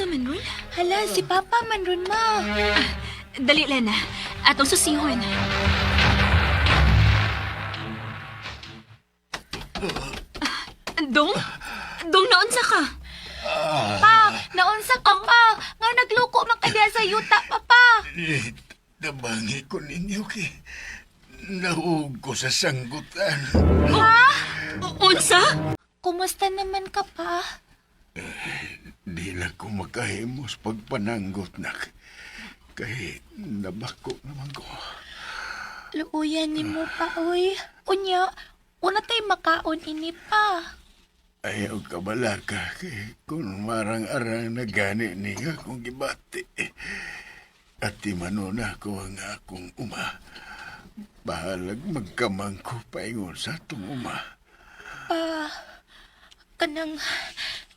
Unsa man ron? Hala, si Papa man ron, ma. Dali, Lena. Atong susihon. Dong? Dong, naunsa ka? Pa, naunsa ka pa. Nga nagluko man ka diha sa yuta, Papa. Eh, tabangi ko ninyo kay nahuog ko sa sanggutan. Ha? Unsa? Kumusta naman ka pa? Di na ko makahimos pagpananggot, nak. Kay nabako naman ko. Luuyan ni mo pa, oy. Unya, una tay makaon ini pa. Ayaw ka balaka kay kung marang-arang na gani niya kung gibati. At manuna ko ang akong uma. Bahalag magkamang ko paingon sa atong uma. Pa, kanang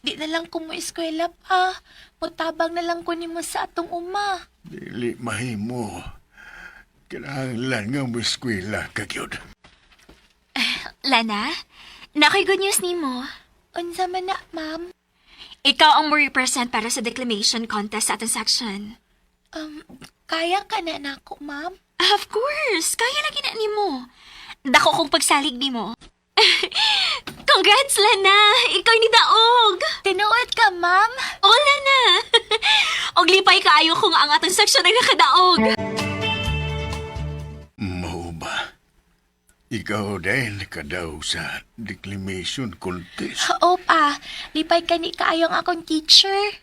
di na lang ko mo eskwela pa. Mutabang na lang ko nimo sa atong uma. Dili mahimo. Kinahanglan nga mo eskwela ka gyud. Lana, nakoy good news nimo. Unsa man na, ma'am? Ikaw ang mo represent para sa declamation contest sa atong section. Kaya ka na nako, ma'am? Of course! Kaya lagi na nimo. Dako kong pagsalig nimo. Congrats, Lana! Ikaw ni Daog! Tinuod ka, ma'am? Oo, Lana! Og lipay kaayo kung ang atong section ay nakadaog. Mao ba? Ikaw dahil nakadaw sa declamation contest. Oo pa, lipay ka ni kaayo ang akong teacher.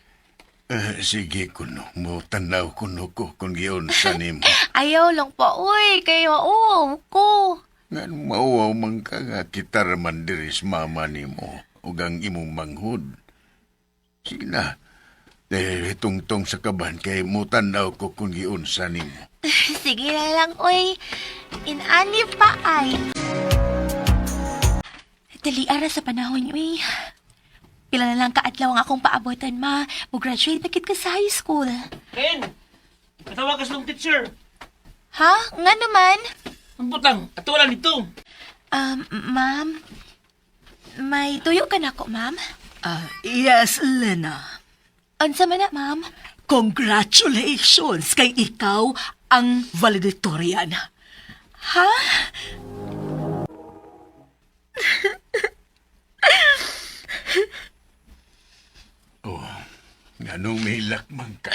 Eh, sige kuno, mo tanaw kuno ko kung giunsa nimo. Ayaw lang po, uy, kayo, oo, ko. Nga mauwaw man ka nga kita raman diri sa mama nimo ug ang imong manghud. Sige na. Eh, tungtong sa kaban kay mo tanaw ko kung giunsa nimo. Sige na lang, uy. Inani pa ay. Dali ara sa panahon, uy. Pila na lang kaadlaw ang akong paabotan, ma. Mo-graduate na kit ka sa high school. Ken! Patawag ka sa mong teacher. Ha? Nga naman? Ang butang, ato wala nito. Ma'am, may tuyo ka na ko, ma'am? Ah, yes, Lena. Unsa man na, ma'am? Congratulations kay ikaw ang valedictorian. Ha? Oh, nganong mihilak man ka?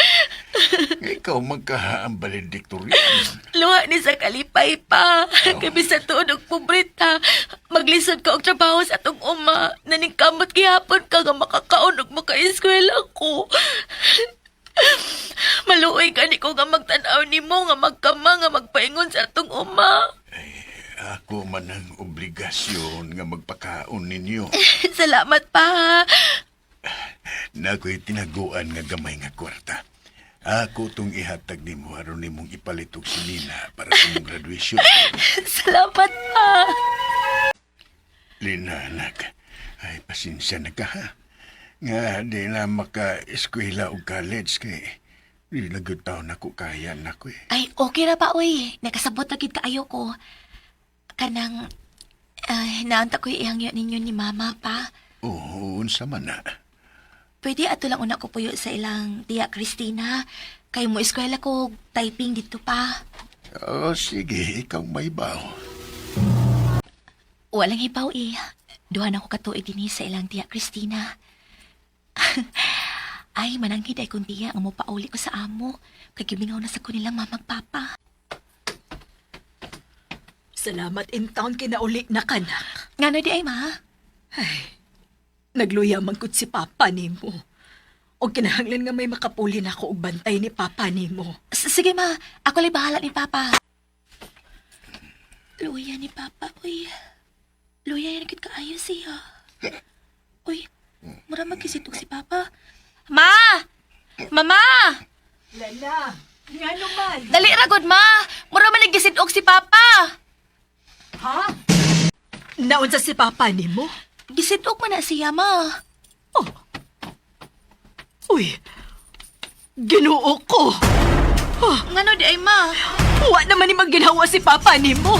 Nga ikaw man ka ang valedictorian. Luha ni sa kalipay pa. Kay bisan tuod og pobreta, maglisod ka og trabaho sa atong uma. Naningkamot gihapon ka nga makakaon og makaeskwela ko. Maluoy gani ko nga magtan-aw nimo nga magkama nga magpaingon sa atong uma. Ako man ang obligasyon nga magpakaon ninyo. Salamat pa. Ha. Nako'y tinaguan nga gamay nga kwarta. Ako tong ihatag nimo aron nimong ipalit og sinina para sa imong graduation. Salamat pa. Lina, anak. Ay, pasensya na ka, ha? Nga, di na maka-eskwela o college kay di na gyud taon ako kaya nako eh. Ay, okay ra pa, uy. Nakasabot na gid kaayo ko. Kanang, ay, naanta ko ihangyo ninyo ni mama pa. Oo, unsa man na. Pwede ato lang una ko puyo sa ilang tiya Christina. Kay mo eskwela ko typing dito pa. Oo, sige, ikaw may baw. Walang hibaw eh. Duha na ko katuig dinhi sa ilang tiya Christina. Ay, mananghid ay kung tiya ang mopauli ko sa amo. Kay gimingaw na sa ko nilang mamagpapa. Salamat in town kinauli na kanak. Ngano di ay ma? Nagluya man gud si Papa nimo. O kinahanglan nga may makapuli na ako og bantay ni Papa nimo. Sige ma, ako lay bahala ni Papa. Luya ni Papa, uy. Luya yan kit kaayo siya. Uy, mura magkisitog si Papa. Ma! Mama! Lena, ngano man? Dali ra gud ma. Mura man naggisitog si Papa. Ha? Naunsa si Papa nimo? Gisitog man na siya ma. Oh. Uy. Ginoo ko. Ngano di ay ma? Wa naman ni magginhawa si Papa nimo.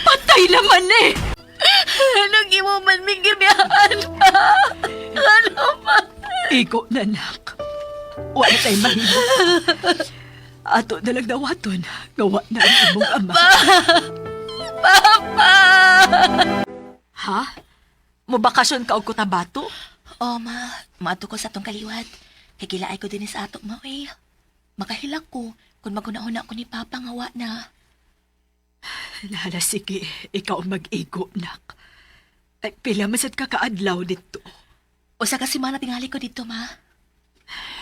Patay naman eh. Anong imo man minggibihan? Ano pa? Igo na, nak. Wala tay mahimo. Ato na lang dawaton. Gawa na ang imong ama. Papa! Ha? Mobakasyon ka og Cotabato? Oh, ma. Maadto ko sa atong kaliwat. Kay gilaay ko din sa ato, ma, eh. Makahilak ko kung maghuna-huna ko ni Papa nga wa na. Lala, sige. Ikaw ang mag-igo, nak. Ay, pila masad ka kaadlaw dito. Usa ka semana tingali ko dito, ma.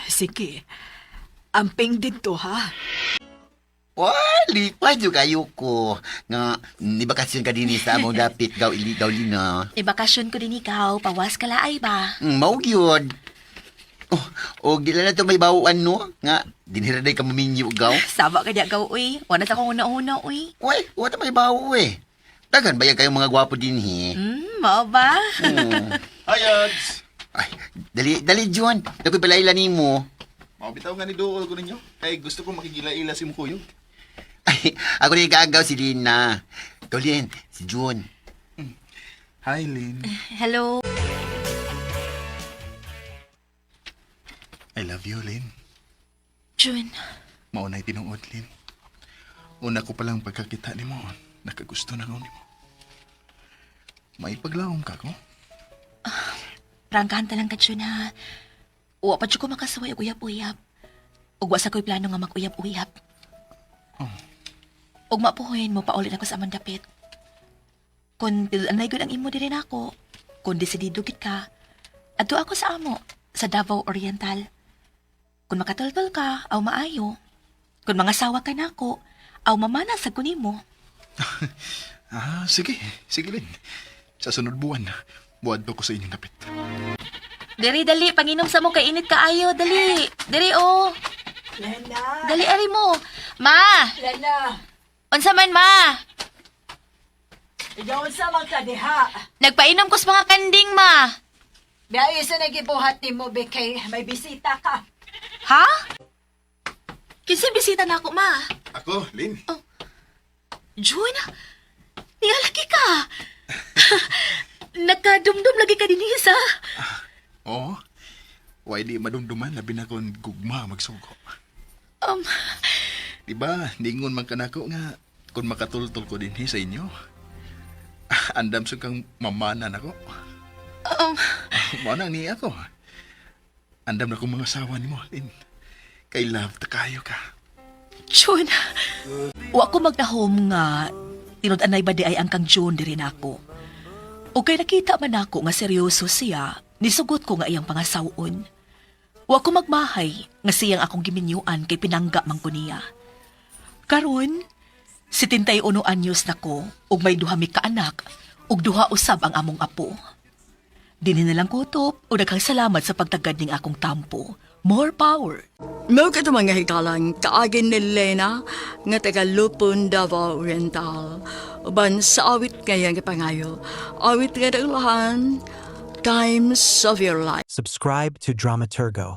Sige. Amping dito, ha? Wah, lipad yung kayo ko. Nga, nibakasyon ka din sa among dapit, gaw ili, gaw lina. Ibakasyon ko din ikaw, pawas ka laay ba? Mao gyud. Oh, o gila na to may bawaan no? Nga, dinhira day ka maminyo gaw. Saba ka diya gaw, uy. Wala sa akong una-una, uy. Uy, wala may bawo eh. Daghan ba yan kayong mga gwapo dinhi? Mao ba? Hi, Ads! Ay, dali, dali, John. Dako'y palaila nimo. Mabitaw nga ni Duol ko ninyo. Kay gusto ko makigila-ila si Mukuyog. Ay, ako na ikaagaw si Lina. Ikaw, Lin, si June. Hi, Lynn. Hello. I love you, Lynn. June. Maunay tinuod, Lynn. Una ko palang pagkakita ni mo, nakagusto na ko nimo. May paglaom ka ko? Prangkahan ta lang ka, June, ha? Wa pa jud ko makasaway og uyab-uyab. Ug wa sa ko'y plano nga mag-uyab-uyab. Ug mapuhoyin mo paulit ako sa among dapit. Kung anay gud ang imo diri nako, kung desidido gid ka, adto ako sa amo, sa Davao Oriental. Kung makatultol ka, aw maayo. Kung mangasawa ka nako, aw mamana sa kunimo. Ah, sige. Sige, Lynn. Sa sunod buwan, buwan ko sa inyong dapit. Diri dali, panginom sa mo kay init kaayo, dali. Diri oh. Lena! Dali ari mo. Ma, Lena! unsa man ma? Ikaw sa man ka diha. Nagpainom ko sa mga kanding ma. Biya isa nagibuhat nimo kay may bisita ka. Ha? Kinsa bisita na ako ma? Ako, Lynn. June, nialaki ka. Nakadumdum lagi ka dinhi sa. Oo. Why di madumduman, labi na kung gugma magsugo. Diba, ningon man kanako nga, kung makatultol ko dinhi sa inyo, andam sa kang mamanan ako. Mao nang ni ako. Andam na kong mga asawa ni mo, Lynn. Kay love ta kayo ka. June. Wa ko magdahom nga tinud-anay ba di ay ang kang June diri nako. O kay nakita man nako nga seryoso siya, nisugot ko nga iyang pangasawon. Wa ko magmahay nga siyang akong giminyuan kay pinangga man ko niya. Karon, 71 anyos na ko ug may duha mi ka anak ug duha usab ang among apo. Dinhi na lang kutob o daghang salamat sa pagtagad ning akong tampo. More power. Mao kato mga hikalang kaagin ni Lena nga taga Lupon, Davao Oriental. Uban sa awit ngayang gipangayo. Awit nga daulahan, Times of Your Life. Subscribe to Dramaturgo.